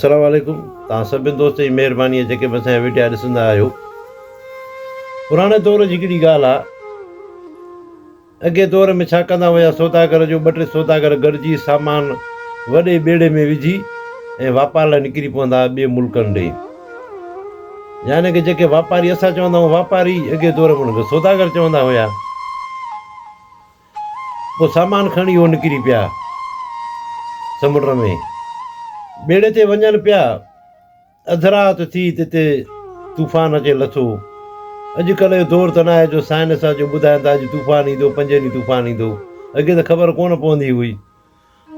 السلام عليڪم توهان سڀني دوستن جي مهرباني آهي جيڪي به اسان جا وڊيا ڏسندا آهيو پراڻي دور جي هڪڙي ڳالهه آهي اڳي دور ۾ ڇا ڪندا هيا سوداگر جو ٻه ٽي سوداگر گڏجي سامان وڏي ٻيڙي ۾ وجهي ۽ واپار لاء نڪري پوندا هئا ٻئي ملڪن ڏي يعني ڪي جيڪي واپاري اسان چوندا هئا واپاري اڳي دور ۾ انهن کي سوداگر چوندا هيا پوء سامان کڻي هو نڪري پيا. سمنڊ ۾ ٻيڙي تي وڃن پيا. اڌ رات ٿي تتي طوفان اچي لٿو. اڄ ڪلهه جو دور ته ناهي جو سائنس آ جو ٻڌائين ٿا اڄ طوفان ايندو پنجين ڏينهن طوفان ايندو. اڳي ته خبر ڪونه پوندي هئي.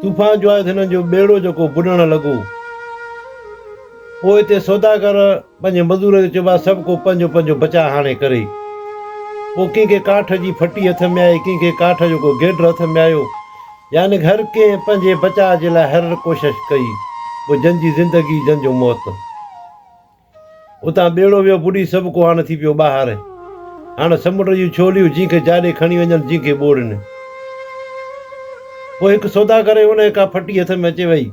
طوفان جو آيو ته هنن جو ٻيڙو جيڪو ٻڏڻ لڳو. پوء اتي سوداگر پنهنجي مزور کي چيو، ڀاء سڀ ڪو پنهنجو پنهنجو بچاء هاڻي ڪري. پوء ڪنهن کي ڪاٺ جي ڦٽي هٿ ۾ آئي، ڪنهن کي ڪاٺ جو ڪو گيڊر هٿ ۾ آيو. يعني هر ڪنهن پنهنجي بچاء جي لاء هر ڪوشش ڪئي. پوء جن جي زندگي جن جو موت. اتان ٻيڙو ويو ٻڏي سڀ ڪو هاڻ ٿي پيو ٻاهر. هاڻ سمنڊ جون ڇوليون جنهن کي جاڏي کڻي وڃن جنهن کي ٻوڙين. پوء هڪ سوداگر ۽ ان کي ڪا ڦٽي هٿ ۾ اچي وئي.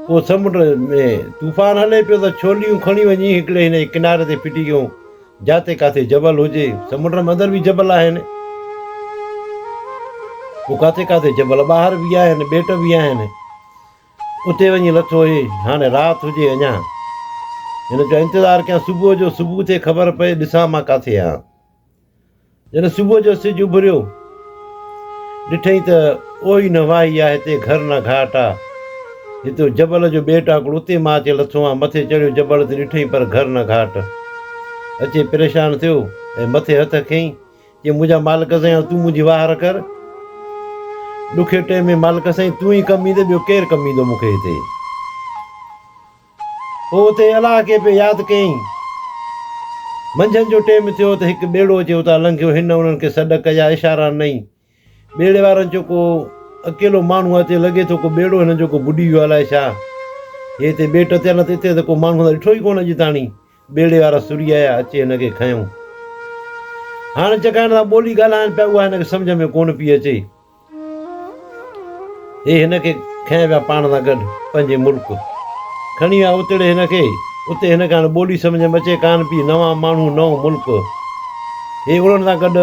پوء سمنڊ ۾ طوفان هلي پيو ته ڇوليون کڻي وڃي هڪڙي هن جي ڪناري تي ڦٽي ڪيون جاتي ڪاٿي جبل هجي. سمنڊ ۾ اندر به جبل آهن. پوء ڪاٿي ڪاٿي جبل ٻاهر به آهن، ٻيٽ به آهن. اتي وڃي لٿو هي، هاڻي رات هجي اڃا. هن چيو انتظار ڪيان صبح جو، صبح ٿئي خبر پئي، ڏسان مان ڪاٿي آهيان. جڏهن صبح جو سج اڀريو، ڏٺئين ته اوهي نه واهي آ، هتي گهر نه گهاٽ آ. هتي جبل جو ٻيٽ آ هڪڙو، اتي مان اچي لٿو آهيان. مٿي چڙهيو جبل تي ڏٺئين پر گهر نه گهاٽ. اچي پريشان ٿيو ۽ مٿي هٿ کنئين. چي منهنجا مالڪ سائين هاڻ تون منهنجي واهر ڪر. ڏکي ٽيم ۾ مالڪ سائين تون ئي ڪم ايندين ٻيو ڪير ڪم ايندو مون کي هتي. پوء اتي الله کي پئي ياد ڪيائين. منجهند جو ٽيم ٿيو ته هڪ ٻيڙو اچي اتان لنگهيو. هن انهن کي سڏ ڪيا اشارا نئي. ٻيڙي وارن چيو ڪو اڪيلو ماڻهو آهي هتي لڳي ٿو ڪو ٻيڙو هنن جو ڪو ٻڏي ويو الائي ڇا. هي هتي ٻيٽ تي آهي نه ته هتي ته ڪو ماڻهو ڏٺو ئي ڪونه اڄ تاڻي. ٻيڙي وارا سري آيا، اچي هن کي کنيائون. هاڻ جيڪا هن سان ٻولي ڳالهائن پيا، اها هن کي سمجهه ۾ ڪونه پئي اچي. هي هن کي کنيا ويا پاڻ سان گڏ پنهنجي ملڪ. کڻي ويا اتڙي هن کي، اتي هن کي هاڻ ٻولي سمجهه ۾ اچي ڪانه پئي، نوان ماڻهو، نئون ملڪ. هي انهن سان گڏ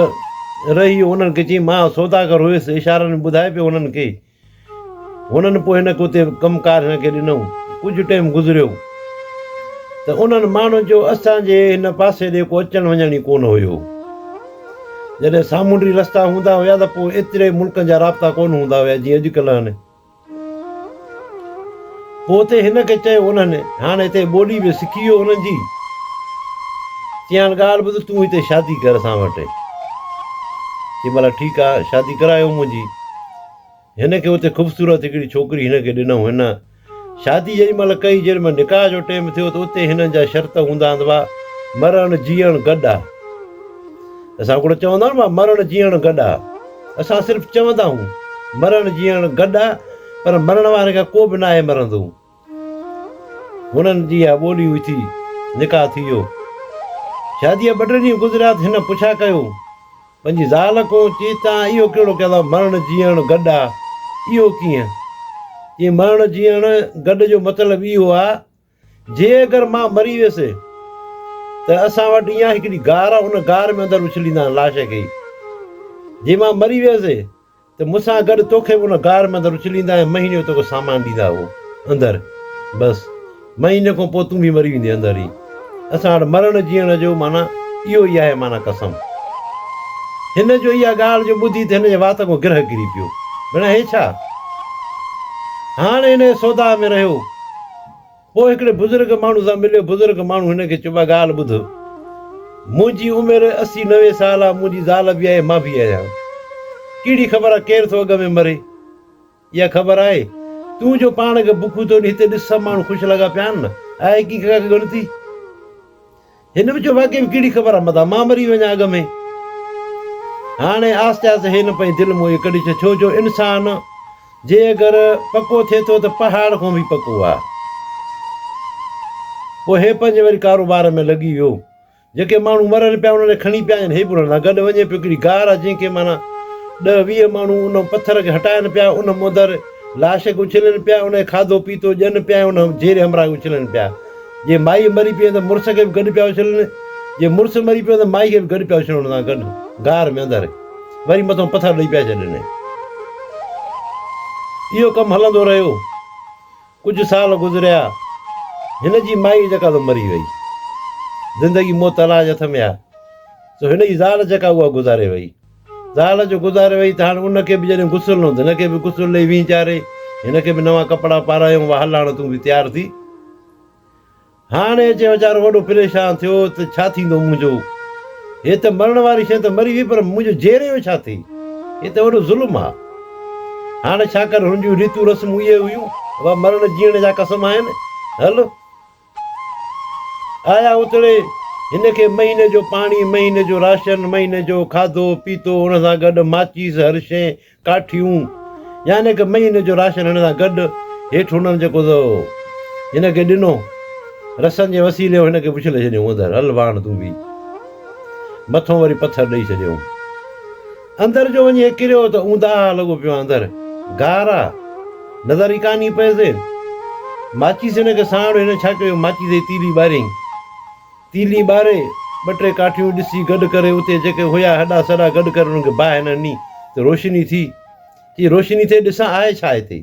رهي ويو، انهن کي چيائين، مان سوداگر هيس، اشارن ۾ ٻڌائي پيو انهن کي. هنن پوء هن کي اتي ڪم ڪار هن کي ڏنائون. ڪجهه ٽيم گذريو ته انهن ماڻهن جو اسان جي هن پاسي ڏي ڪو اچڻ وڃڻ ئي ڪونه هيو. جڏهن سامونڊي رستا هوندا هيا ته پوء ايتري ملڪن جا رابطا ڪونه هوندا هيا جيئن اڄڪلهه آهن. پوء اتي هن کي چيو انهن هاڻ هتي ٻولي به سکي ويو انهن جي. چيائين هاڻ ڳالهه ٻڌ تون هتي شادي ڪر اسان وٽ. چي ڀلا ٺيڪ آ شادي ڪرايو منهنجي. هن کي اتي خوبصورت هڪڙي ڇوڪري هن کي ڏنائون. هن شادي جيڏي مهل ڪئي، جيڏي مهل نڪاح جو ٽيم ٿيو ته اتي هنن جا شرط هوندا آهن ته ڀا مرڻ جيئڻ گڏ آ. اسان هڪڙو چوندا آهيون نه ڀا مرڻ جيئڻ گڏ آ. اسان صرف چوندا آهيون مرڻ جيئڻ گڏ آ پر مرڻ واري کان ڪو به ناهي مرندو. هنن جي اها ٻولي هئي ٿي، نڪاح ٿي ويو. شاديء جا ٻه ٽي ڏينهن گذريا ته هن پڇا ڪيو پنهنجي زال کان، چي تان اهو ڪهڙو ڪيو اٿو، مرڻ جيئڻ گڏ آ، اهو ڪيئن؟ چي مرڻ جيئڻ گڏ جو مطلب اهو آ، جي اگر مان مري ويس ته اسان وٽ اها هڪڙي غار آ، ان غار ۾ اندر اڇليندا آهن لاش کي. جي مان مري ويس ته مون سان گڏ توکي به ان غار ۾ اندر اڇليندا ۽ مهيني جو توکي سامان ڏيندا هو اندر. بس مهيني کان پوء تون به مري ويندين اندر ئي. اسان وٽ مرڻ جيئڻ جو معنيٰ اهو ئي آهي معنيٰ قسم. هن جو اها ڳالهه جو ٻڌي ته هن جي وات کان گرهه ڪري پيو. ڀيڻا هي ڇا؟ هاڻ انهيء سوداء ۾ رهيو. پوء هڪڙي بزرگ ماڻهو سان مليو. بزرگ ماڻهو هن کي چيو، ٻه ڳالهه ٻڌ. منهنجي عمر 80 90 سال آ، منهنجي زال به آهي، مان به آهيان. ڪهڙي خبر آ ڪير ٿو اڳ ۾ مري؟ اها خبر آهي؟ تون جو پاڻ کي بکون ٿو ڏين، هتي ڏس سڀ ماڻهو خوش لڳا پيا آهن نه، آهي ڪنهن کي ڪا ڳڻتي؟ هن به چيو، واقعي به ڪهڙي خبر آ، متان مان مري وڃان اڳ ۾. هاڻي آهستي آهستي هن پنهنجي دل مان اهو ڪڍي ڇڏيو، ڇو جو انسان جي اگر پڪو ٿئي ٿو ته پهاڙ کان به پڪو آ. پوء هي پنهنجي وري ڪاروبار ۾ لڳي ويو. جيڪي ماڻهو مرن پيا انهن کي کڻي پيا وڃن، هي به انهن سان گڏ وڃي پيو. هڪڙي غار آ جنهن کي معنيٰ ڏهه 20 ماڻهو ان پٿر کي هٽائن پيا، ان مندر لاش کي اڇلين پيا، ان کي کاڌو پيتو ڏين پيا ۽ ان جيئري همراهه کي اڇلين پيا. جي مائي مري پئي ته مڙس کي به گڏ پيا اڇلن، جي مڙس مري پيو ته مائي کي به گڏ پيا اڇلن ان سان گڏ غار ۾ اندر وري مٿون پٿر ڏئي پيا ڇڏين. اهو ڪم هلندو رهيو. ڪجهه سال گذريا. هن جي مائي جيڪا سو مري وئي. زندگي موت الله جي هٿ ۾ آهي. سو هن جي زال جيڪا اها گذاري وئي. زال جو گذاري وئي ته هاڻ ان کي به جڏهن غسل ڏنو ته هن کي به غسل ڏئي وينهچاري هن کي به نوان ڪپڙا پارايائون واهه هل هاڻ تون به تيار ٿي. هاڻي اچي ويچارو وڏو پريشان ٿيو ته ڇا ٿيندو منهنجو؟ هي ته مرڻ واري شيء ته مري وئي پر منهنجو جيئري جو ڇا ٿي؟ هي ته وڏو ظلم آ. هاڻي ڇا ڪر هن جون ريتون رسمون اهي هيون. ابا مرڻ جيئڻ جا قسم آهن. هل. آيا اتڙي هن کي مهيني جو پاڻي، مهيني جو راشن، مهيني جو کاڌو پيتو ان سان گڏ ماچيس هر شيء ڪاٺيون يعني ڪه مهيني جو راشن هن سان گڏ هيٺ هنن جيڪو سو هن کي ڏنو رسن جي وسيلي هن کي اڇلي ڇڏيائون اندر هل واڻ تون به مٿو وري پٿر ڏئي ڇڏيائون اندر جو وڃي هي ڪريو ته اونداهه لڳو پيو اندر غار آ نظر ئي ڪانه پئيس ماچيس هن کي ساڻ هن ڇا ڪيو ماچيس جي تيلي ٻاريائين تيلي ٻاري، ٻه ٽي ڪاٺيون ڏسي گڏ ڪري اتي جيڪي هيا هڏا سڏا گڏ ڪري انهن کي باهه نه ڏني ته روشني ٿي. چي روشني ٿئي ڏسان آهي ڇا هتي.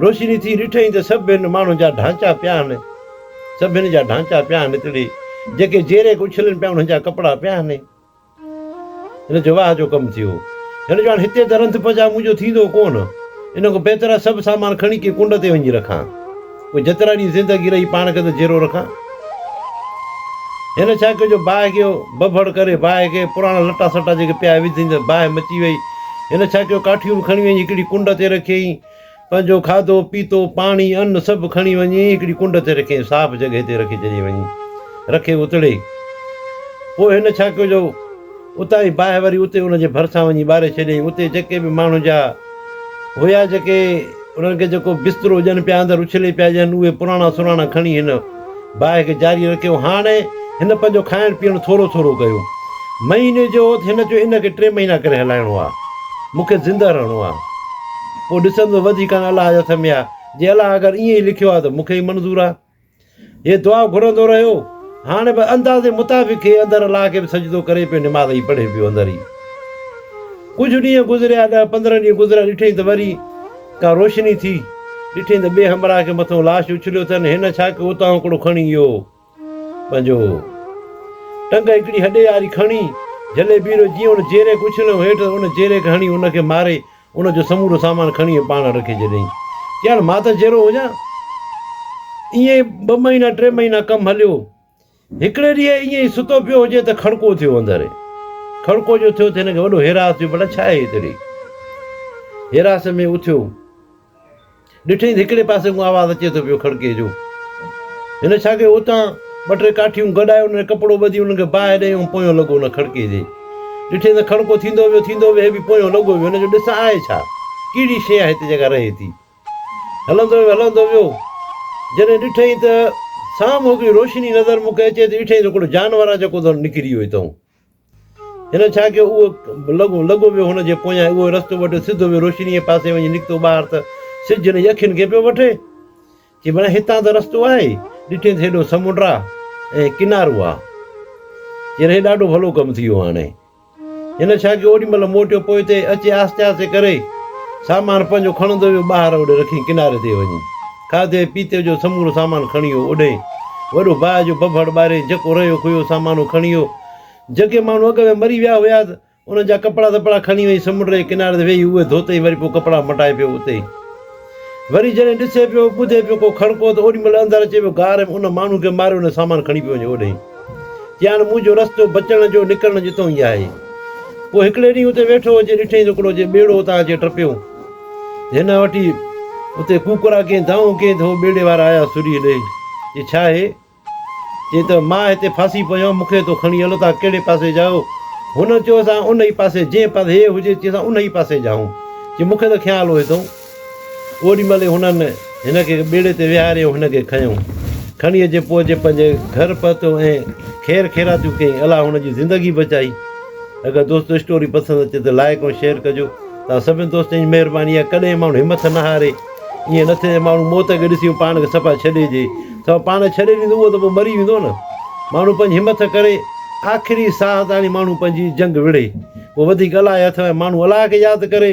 روشني ٿي ڏٺئين ته سڀ هن ماڻهن جا ڍانچا پيا آهن. سڀ هن جا ڍانچا پيا آهن هتڙي. جيڪي جيئري کي اڇلين پيا انهن جا ڪپڙا پيا آهن. هن چيو واهه جو ڪم ٿيو. هن چيو هاڻ هتي ته رنڌ پچاء منهنجو ٿيندو ڪونه. ان کان بهتر آهي سڀ سامان کڻي ڪنهن ڪنڊ تي وڃي رکان. پوء جيترا ڏينهن زندگي رهي پاڻ کي ته جيئرو رکان. هن ڇا ڪيو جو باهه کي ڀڀڙ ڪري باهه کي پراڻا لٽا سٽا جيڪي پيا وڌائين ته باهه مچي وئي. هن ڇا ڪيو ڪاٺيون به کڻي وڃي هڪڙي ڪنڊ تي رکيائين. پنهنجو کاڌو پيتو، پاڻي، ان سڀ کڻي وڃي هڪڙي ڪنڊ تي رکيائين، صاف جڳهه تي رکي ڇڏيائين وڃي رکي اتڙي. پوء هن ڇا ڪيو جو اتان ئي باهه وري اتي ان جي ڀرسان وڃي ٻاري ڇڏيائين. اتي جيڪي به ماڻهن جا هيا جيڪي انهن کي جيڪو بسترو ڏين پيا اندر اڇلي پيا ڏين اهي پراڻا سراڻا کڻي هن باهه کي جاري رکيو. هاڻي هن پنهنجو کائڻ پيئڻ ٿورو ٿورو ڪيو. مهيني جو هو ته هن چيو ان کي ٽي مهينا ڪري هلائڻو آ. مون کي زنده رهڻو آ. پوء ڏسندس وڌي ڪانه الله جي هٿ ۾ آ. جي الله اگر ائين ئي لکيو آ ته مون کي ئي منظور آ. هي دعا گهرندو رهيو. هاڻي به اندازي مطابق هي اندر الله کي به سجدو ڪري پيو نماز ئي پڙهي پيو اندر ئي. ڪجهه ڏينهن گذريا ڏهه 15 ڏينهن گذريا ڏٺئين ته وري ڪا روشني ٿي. ڏٺئين ته ٻئي همراهه کي مٿئون لاش اڇليو اٿن. هن ڇا ڪيو اتان هڪڙو کڻي اهو پنهنجو ٽنگ هڪڙي هڏي واري کڻي جهلي بيرو جيئن ان جيري کي اڇليو هيٺ ان جيري کي هڻي ان کي ماري ان جو سمورو سامان کڻي ۽ پاڻ رکي ڇڏيائين. چيائين مان ته جيرو هجان. ائين ئي ٻه مهينا ٽي مهينا ڪم هليو. هڪڙي ڏينهن ائين ئي ستو پيو هجي ته کڙڪو ٿيو اندر. کڙڪو جو ٿيو ته هن کي وڏو هراس ٿيو ڀلا ڇا آهي هيتري. هراس ۾ اٿيو. ڏٺئين ته هڪڙي پاسي کان آواز اچي ٿو پيو کڙڪي جو. هن ڇا ڪيو اتان ٻه ٽي ڪاٺيون گڏائي انهن کي ڪپڙو ٻڌي انهن کي باهه ڏئي ۽ پويون لڳو ان کڙڪي جي. ڏٺئين ته کڙڪو ٿيندو ويو ٿيندو ويو هي به پويون لڳو ويو. هن چيو ڏسان آهي ڇا؟ ڪهڙي شيء آهي هتي جيڪا رهي ٿي. هلندو ويو هلندو ويو جڏهن ڏٺئين ته سامهون هڪڙي روشني نظر مون کي اچي ٿي ڏٺئين ته هڪڙو جانور آهي جيڪو نڪري ويو هتئون. هن ڇا ڪيو اهو لڳو لڳو ويو هن جي پويان اهو رستو وٺي سڌو ويو روشنيء پاسي وڃي نڪتو ٻاهر ته سج هن جي اکين کي پيو وٺي. چي ڀلا هتان ته رستو آهي. ڏٺئين ته هيڏو سمنڊ آ ۽ ڪنارو آ. چي هي ڏاڍو ڀلو ڪم ٿي ويو هاڻي. هن ڇا ڪيو اوڏي مهل موٽيو پوئتي اچي آهستي آهستي ڪري سامان پنهنجو کڻندو ويو ٻاهر اوڏي رکين ڪناري تي وڃي کاڌي پيتي جو سمورو سامان کڻي ويو اوڏي وڏو باهه جو ڀڀڙ ٻاري جيڪو رهيو کهيو سامان اهو کڻي ويو جيڪي ماڻهو اڳ ۾ مري ويا هيا ته انهن جا ڪپڙا سپڙا کڻي وڃي سمنڊ جي ڪناري تي ويهي اهي ڌوتئين وري پوء ڪپڙا مٽائي پيو اتي ئي وري جڏهن ڏسي پيو ٻڌي پيو ڪو کڙڪو ته اوڏي مهل اندر اچي پيو غار ۾ ان ماڻهو کي ماري ان سامان کڻي پيو وڃي اوڏي چي هاڻ منهنجو رستو بچڻ جو نڪرڻ جو اتو ئي آهي پوء هڪڙي ڏينهن اتي ويٺو هجي ڏٺئين ته هڪڙو جي ٻيڙو اتان اچي ٽپيو هن وٺي اتي ڪوڪرا ڪئين دانهون ڪئين ته هو ٻيڙي وارا آيا سري ڏي چي ڇا آهي چي ته مان هتي ڦاسي پيو آهيان، مون کي هتو کڻي هلو، توهان ڪهڙي پاسي جا آهيو؟ هن چيو، اسان انهي پاسي، جنهن پاسي هي هجي، چي اسان انهي پاسي جا آهيون. چي مون کي ته خيال هو هتئون. اوڏي مهل ئي هنن هن کي ٻيڙي تي ويهاري ۽ هن کي کنيو. کڻي اچي پوء اچي پنهنجي گهر پهتو ۽ خير خيراتيون ڪيائين. الله هن جي زندگي بچائي. اگر دوستو اسٽوري پسند اچي ته لائيڪ ۽ شيئر ڪجو. توهان سڀني دوستن جي مهرباني آهي ڪڏهن ماڻهو همٿ نه هاري ائين نه ٿئي ماڻهو موت کي ڏسي پاڻ کي صفا ڇڏي ڏي صفا پاڻ ڇڏي ڏيندو اهو ته پوء مري ويندو نه ماڻهو پنهنجي همٿ ڪري آخري ساهه تاڻي ماڻهو پنهنجي جنگ وڙهي پوء وڌيڪ الله جي هٿ ۾ ماڻهو الله کي ياد ڪري.